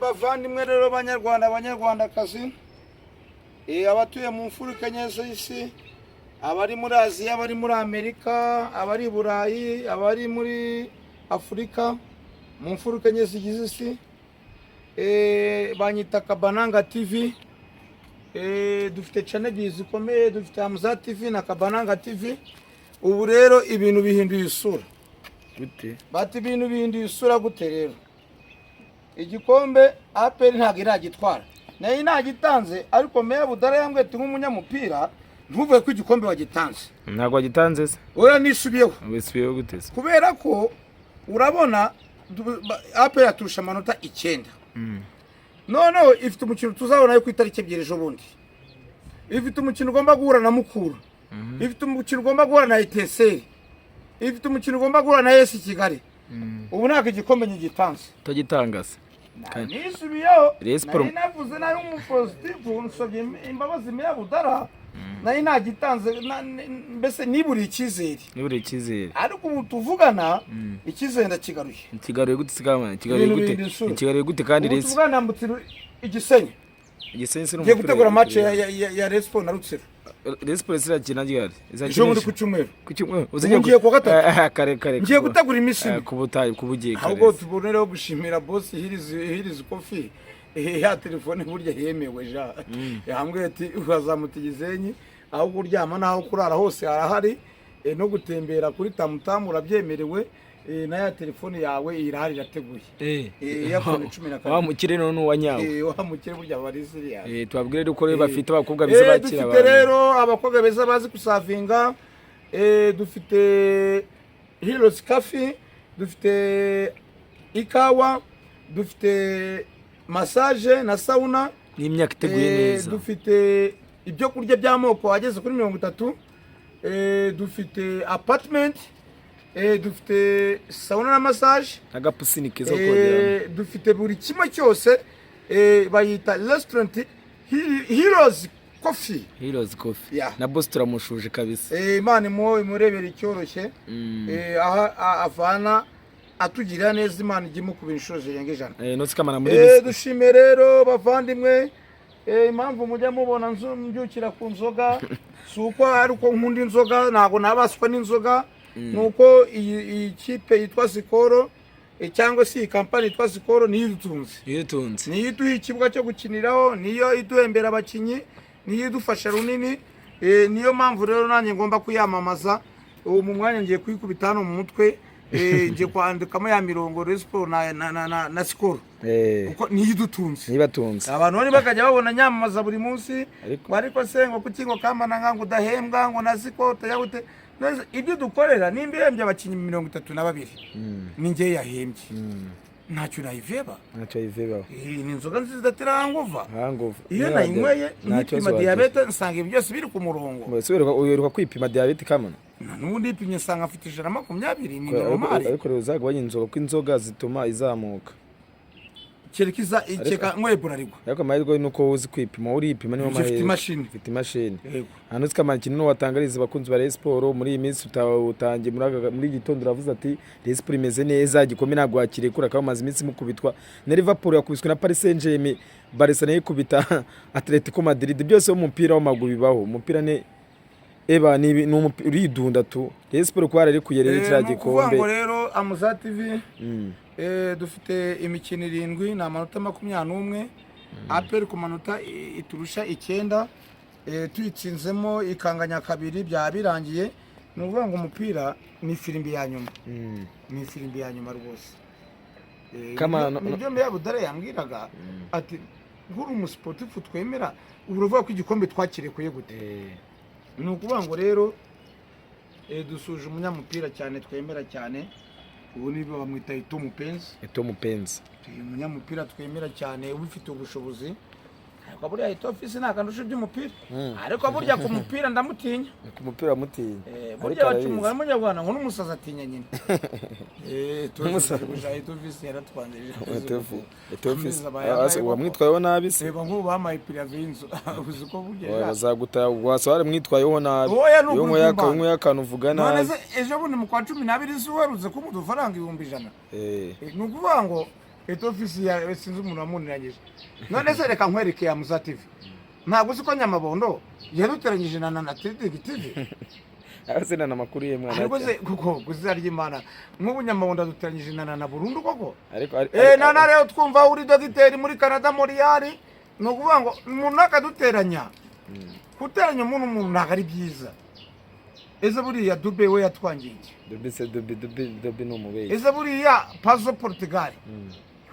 Bavandimwe rero, Banyarwanda, Banyarwandakazi, abatuye mu mfuruka enye z'isi, abari muri Aziya, abari muri Amerika, abari i Burayi, abari muri Afurika, mu mfuruka enye zigize isi, banyita Kabananga TV. Dufite channel ebyiri zikomeye: dufite Hamza TV na Kabananga TV. Ubu rero ibintu bihinduye isura. Gute? Bati ibintu bihinduye isura gute? Rero igikombe APR ntabwo iragitwara, nayo ntagitanze, ariko Meya Budara yambwiye ati: "Nk'umunyamupira ntuvuge ko igikombe wagitanze." Ntabwo wagitanze se? Oya, nisubiyeho. Wisubiyeho gute se? Kubera ko urabona APR yaturusha amanota 9. Noneho ifite umukino tuzabona yo ku itariki 2 ejo bundi, ifite umukino ugomba guhura na Mukura, ifite umukino ugomba guhura na Etincelles, ifite umukino ugomba guhura na AS Kigali. Ubu ntabwo igikombe nyigitanze. Utagitanga se? Nisubiyeho. Rayon Sport- Nari navuze nayo umupositive, nsabye imbabazi Meya Budara, nari nagitanze, mbese niburiye icyizere. Nibure icyizere. Ariko ubu tuvugana icyizere ndakigaruye. Ikigaruye gute se kamana? Ikigaruye Ibintu gute? bihinduye isura. Ikigaruye gute kandi? Ubu Rayon tuvugana nambutse Igisenyi. Igisenyi se? Ngiye gutegura match ya Rayon Sport na Rutsiro. Rayon Sport irakina ryari? Ejo bundi ku cyumweru. Ku cyumweru? Ubu ngiye kuwa gatatu. Kare kare. Ngiye gutegura iminsi ine. Ku butayu kubugiye kare. Ahubwo tubonereho gushimira boss Hirizi Coffee. Ya telefone burya yemewe ja yambwiye ati wazamuta Igisenyi, aho kuryama n'aho kurara hose harahari, no gutembera kuri Tamutamu urabyemerewe, na ya telefone yawe irahari irateguye. Iphone 12. Wa mukire none uwa nyawe. Wa mukire burya bari serious. Tubabwire rero ko rero bafite abakobwa beza bakira Dufite abantu. rero abakobwa beza bazi gusavinga. Dufite Heroes Coffee, dufite ikawa, dufite massage na sauna. N'imyaka iteguye neza. Dufite ibyo kurya by'amoko ageze kuri 30. Dufite apartment, dufite sauna na massage. Agapiscine keza ko kogeramo. Dufite buri kimwe cyose. Bayita restaurant Heroes Coffee. Heroes Coffee. Yeah. Na boss turamushuje kabisa. Imana imurebera icyoroshye. Aho avana atugirira neza, Imana ijya imukubira inshuro zirenga 100. Notsi kamana muri bisi. Dushime rero bavandimwe. Impamvu mujya mubona mbyukira ku nzoga si uko ari uko nkunda inzoga, ntabwo nabaswa n'inzoga, ni uko iyi kipe yitwa Skol, cyangwa se iyi kampani yitwa Skol niyo idutunze. Iyo utunze. Niyo iduha ikibuga cyo gukiniraho, niyo iduhembera abakinnyi, niyo idufasha runini. Niyo mpamvu rero nanjye ngomba kuyamamaza. Ubu mu mwanya ngiye kuyikubita hano mu mutwe, ngiye kwandikamo ya mirongo Rayon Sport na Skol, kuko niyo idutunze. Nibatunze. Abantu bari bakajya babona nyamamaza buri munsi. Ariko- Ngo ariko se ngo kuki ngo kamana ngo udahembwa ngo na Skol utajya gute? None ibyo dukorera, nimba ihembye abakinnyi 32, ni njye yahembye, ntacyo nayiveba. Ntacyo yivebaho. Ni inzoga nziza idatera hangover. Hangover. Iyo nayinyweye Nta nipima kibazo. diyabete nsanga ibi byose biri ku murongo. Wagira. Uheruka kwipima diyabete kamana? Na n'ubundi yipimye nsanga afite 120, ni Ariko normal. ariko rero uzagabanya inzoga kuko inzoga zituma izamuka. Kereka iza ikeka nyweye Bralirwa. Ariko amahirwe ni uko uzi kwipima, uripima niyo Ufite mahirwe. imashini. Ufite imashini. Yego. Hano uzi ikintu watangariza abakunzi ba Rayon Sport muri iyi minsi utangiye muri iki gitondo, uravuze ati Rayon Sport imeze neza, igikombe ntabwo wakirekura, akaba amaze iminsi mukubitwa na Liverpool, yakubiswe na Paris Saint-Germain, Barca nayo ikubita Atletico Madrid. Byose mu mupira w'amaguru bibaho, umupira ni eba ni uridunda tu. Rayon Sport kuba yararekuye rero kiriya Ni ukuvuga gikombe. ngo rero Amuza TV, dufite imikino irindwi, ni amanota 21. APR ku manota iturusha 9. Tuyitsinzemo ikanganya kabiri byaba birangiye. Ni ukuvuga ngo umupira ni ifirimbi ya nyuma, ni ifirimbi ya nyuma rwose. Nibyo Meya Budare yambwiraga ati: "Nk'uri umusiporutifu twemera, ubu uravuga ko igikombe twakirekuye gute?" Ni ukuvuga ngo rero dusuje umunyamupira cyane twemera cyane, ubu niba bamwita Ito Mupenzi. Eto'o Mupenzi. Uyu munyamupira twemera cyane ubifitiye ubushobozi, ariko buriya Eto'o Fils ntabwo andusha iby'umupira, ariko burya ku mupira ndamutinya. Ku mupira mutinya? Burya Ariko baca arabizi. umugani munyarwanda ngo n'umusazi atinya nyina. N'umusazi. Eto'o Fils yaratwanjije. Eto'o Fils. Amezi aba yambaye koko. Wamwitwayeho nabi se? Reba nk'ubu bampaye préavis y'inzu, uzi ko burya Oya, bazaguta wasa waramwitwayeho nabi. Oya, ni Iyo ukuri unyweye kw'Imana. unyweye akantu uvuga None nabi. se ejo bundi mu kwa 12 si uherutse kumuha udufaranga 100,000? Ni ukuvuga ngo Eto'o Fils ya sinzi umuntu wamuniranyije. None se reka nkwereke ya Muza TV, ntabwo uzi ko Nyamabondo yaduteranyije na Trading TV? Ase na amakuru ye mwana. Ariko se kuko ku izina ry'Imana, nk'ubu Nyamabondo aduteranyije na burundu koko. Ariko Nana rero twumva uri dogiteri muri Canada, Montreal, ni ukuvuga ngo umuntu akaduteranya, guteranya umuntu ntabwo ari byiza. Ese buriya Dube we yatwangiye iki? Dubi se, Dubi, Dubi, Dubi ni umubeshyi. Ese buriya Pazo Portugal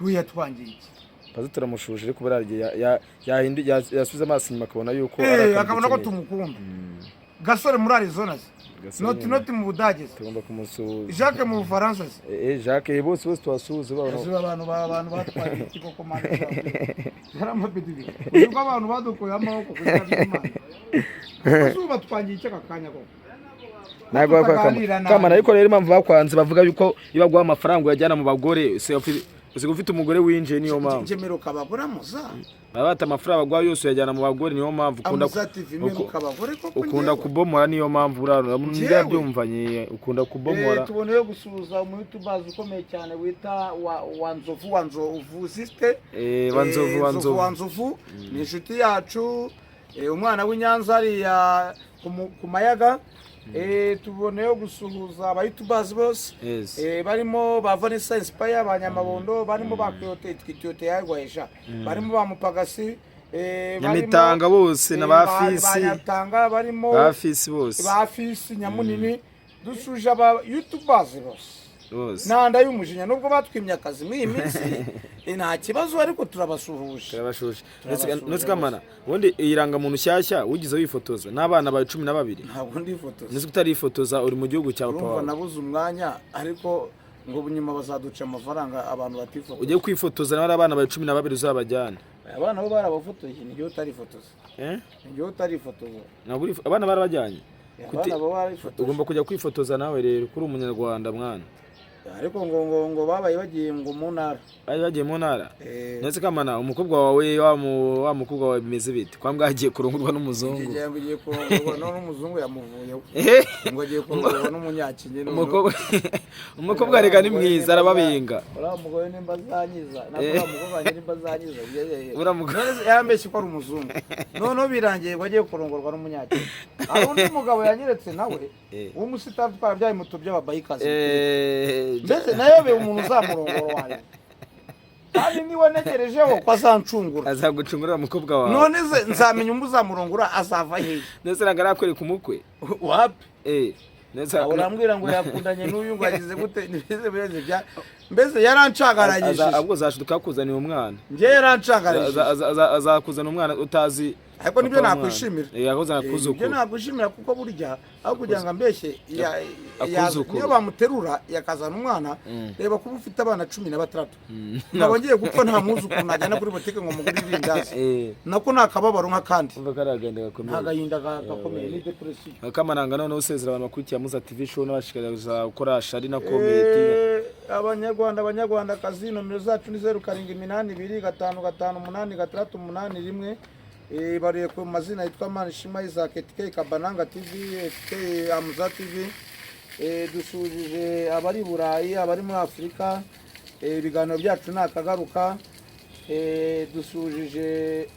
we yatwangiye iki? Pazo turamushuje, ariko buriya igihe yasubiza amaso inyuma akabona yuko ari akantu akabona ko dukeneye. tumukunda. Gasore muri Arizona se? Gasore Noti nyine. Noti mu Budage se? Tugomba kumusuhuza. Jacques mu Bufaransa se? Jacques, bose bose tubasuhuze babona. Ese abantu batwaye iki koko? Mana, yaramabidi uzi ko abantu badukuye amaboko ku izina ry'Imana? Ese ubu batwangiye iki aka kanya koko? Ntabwo Tutaganira nabi. Kamana, ariko rero impamvu bakwanze, bavuga yuko iyo baguha amafaranga uyajyana mu bagore, usiga ufite umugore winjiye, niyo mpamvu. Ngemeruka abagore amuza. Baba bata amafaranga baguha yose uyajyana mu bagore, niyo mpamvu ukunda Amuza TV, meruka abagore koko? Ukunda Njyewe? kubomora, niyo mpamvu urara Njyewe? byumvanye, ukunda kubomora. Tuboneyeho gusuhuza umuyutubazi ukomeye cyane wita wa Nzovu, wa Nzovu Sisite. Wa Nzovu, wa Nzovu. Wa Nzovu ni inshuti yacu, umwana w'i Nyanza hariya ku Mayaga. Tuboneyeho gusuhuza abayutubazi bose. Barimo ba Vanessa Inspire, ba Nyamabondo, barimo ba Kiyote, Kiyote yarwaye sha, barimo ba Mupagasi, barimo, Nyamitanga bose na ba ba Fisi. Nyatanga barimo. Ba Fisi bose. Ba Fisi Nyamunini. Dusuje aba youtubers bose. Bose. Nanda y'umujinya, nubwo batwimye akazi muri iyi minsi, nta kibazo, ariko turabasuhuje. Turabashuje. Turabasuhuje. Ndetse Kamana, ubundi iyi rangamuntu nshyashya ugize wifotoza n'abana bawe 12? Ntabwo ndifotoza. Ndetse utarifotoza uri mu gihugu cya papa Urumva wawe. nabuze umwanya, ariko ngo nyuma bazaduca amafaranga abantu batifotoza. Ugiye kwifotoza nawe abana bawe 12 uzabajyane. Abana bo barabafotoye, ni igihe utarifotoza. Eh? Ni igihe utarifotoza. Ntabwo abana barabajyanye? Abana bo barifotoje. Ugomba kujya kwifotoza nawe rero kuri umunyarwanda mwana. Ariko ngo babaye bagiye ngo mu ntara. Bari bagiye mu ntara. Eh. Ndetse Kamana, umukobwa wawe, wa mukobwa wawe bimeze bite kwa mbwa agiye kurongorwa n'umuzungu? Ngiye ngo ugiye kurongorwa none umuzungu yamuvuyeho, ngo agiye kurongorwa n'umunyakenya noneho. Umukobwa rega ni mwiza, arababenga. Uriya mugore nimba azanyiza ntabwo, uriya mukobwa wanjye nimba azanyiza. Uriya mugore- None se yarambeshye ko ari umuzungu, noneho birangiye ngo agiye kurongorwa n'umunyakenya. Hari undi mugabo yanyeretse nawe w'umusitari utwara bya moto by'ababayikazi. Mbese nayobewe umuntu uzamurongora wanjye, kandi niwe ntegerejeho ko azancungura. Azagucungurira umukobwa wawe. None se nzamenya umwe uzamurongora azava hehe? Ndetse ntabwo arakwereka umukwe? Wapi. Ndetse Aho urambwira ngo yakundanye n'uyu, ngo yagize gute, ntibeze bya mbese yarancangaranyishije. Ahubwo zashiduka akuzanira umwana. Njye yarancangaranyishije. Azakuzana umwana utazi Ariko nibyo papa w'umwana. nakwishimira. Akuzana Nibyo kuzukuru. nakwishimira, kuko burya aho kugira ngo ambeshye Akuzukuru. niyo bamuterura yakazana umwana. Reba kuba ufite abana 16, nkaba ngiye gupfa nta mwuzukuru najyana kuri butike ngo mugurire irindazi, nako ni akababaro nk'akandi. Umva ko ari agahinda gakomeye. Nta gahinda gakomeye, ni depression. Kamananga, noneho usezera abantu bakurikiye Muza TV Show n'abashishikariza gukora share na comment. Abanyarwanda, abanyarwandakazi, nomero zacu ni 0778558681. Bariye ku mazina yitwa Manishima Isaac, TK Kabananga TV, TK Amuza TV. Dushujije abari i Burayi, abari muri Afurika. Ibiganiro byacu ni akagaruka. Dusujije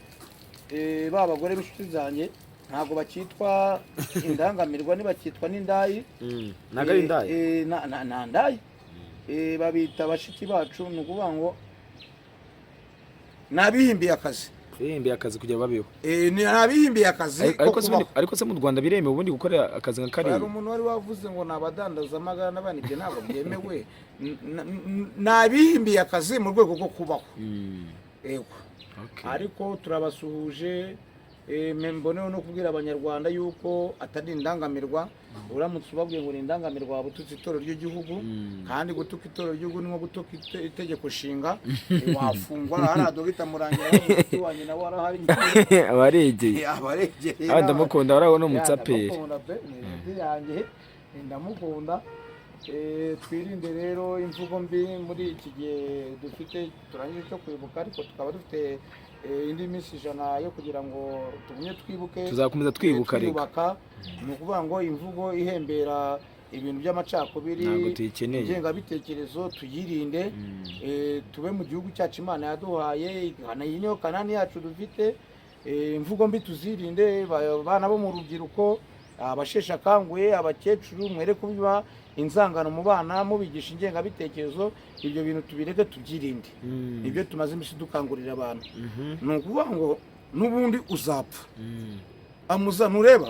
ba bagore b'inshuti zanjye, ntabwo bakitwa indangamirwa, ntibakitwa n'indayi. Ntabwo ari indaya. Na ndayi. Babita bashiki bacu, ni ukuvuga ngo ni abihimbiye akazi. Bihimbiye akazi kugira babeho. Ni abihimbiye akazi ko Ariko se kubaho. Ariko se mu Rwanda biremewe ubundi gukora akazi nka kariya? Hari umuntu wari wavuze ngo ni abadandaza amagara n'abandi, ibyo ntabwo byemewe. Ni abihimbiye akazi mu rwego rwo kubaho. Yego. Ariko turabasuhuje. Mboneho no kubwira abanyarwanda yuko atari indangamirwa. Uramutse ubabwiye ngo ni indangamirwa, waba ututse itorero ry'igihugu, kandi gutuka itorero ry'igihugu ni nko gutuka itegeko nshinga, wafungwa. Hariya dogita Murangira w'umushuti wanjye nawe arahari. Abaregeye. Abaregeye. Ah, ndamukunda, urabona umutsaperi. Ndamukunda pe, ni inshuti yanjye, ndamukunda. Twirinde rero imvugo mbi muri iki gihe dufite turangije cyo kwibuka, ariko tukaba dufite indi minsi 100 yo kugira ngo tugumye twibuke. Tuzakomeza twibuka reka. Twiyubaka. Ni ukuvuga ngo imvugo ihembera Ibintu by'amacakubiri, Ntabwo tuyikeneye. ingengabitekerezo tuyirinde. Tube mu gihugu cyacu Imana yaduhaye. Iyi niyo Kanani yacu dufite. Imvugo mbi tuzirinde. Abana bo mu rubyiruko, abasheshe akanguhe, abakecuru, mwere kubiba inzangano mu bana mubigisha ingengabitekerezo. Ibyo bintu tubireke, tubyirinde. Nibyo tumaze iminsi dukangurira abantu. Ni ukuvuga ngo n'ubundi uzapfa amuza ntureba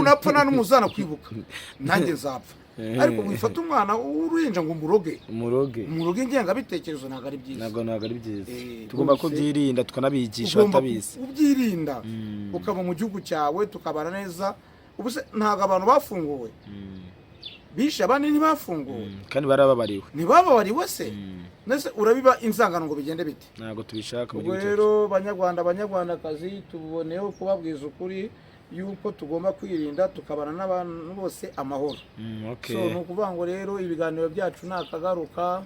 unapfa, nta n'umuzana kwibuka, nanjye nzapfa. Ariko wifata umwana w'uruhinja ngo umuroge. Umuroge. Umuroge ingengabitekerezo, ntabwo ari byiza. Ntabwo ari byiza. Tugomba Rwose. kubyirinda, tukanabigisha Ugomba batabizi. kubyirinda, ukaba mu gihugu cyawe, tukabana neza. Ubu se ntabwo abantu bafunguwe bishe abandi ntibafunguwe? Kandi barababariwe. Ntibababariwe se? Nese urabiba inzangano ngo bigende bite? Ntabwo tubishaka mu Ubwo gihugu cyacu. rero, Banyarwanda, Banyarwandakazi, tuboneyeho kubabwiza ukuri yuko tugomba kwirinda, tukabana n'abantu bose amahoro. So ni ukuvuga ngo rero ibiganiro byacu ni akagaruka.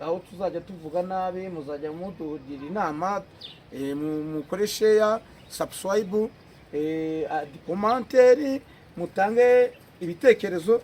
Aho tuzajya tuvuga nabi, muzajya mutugira inama. Mukore share, subscribe, commentaire, mutange ibitekerezo.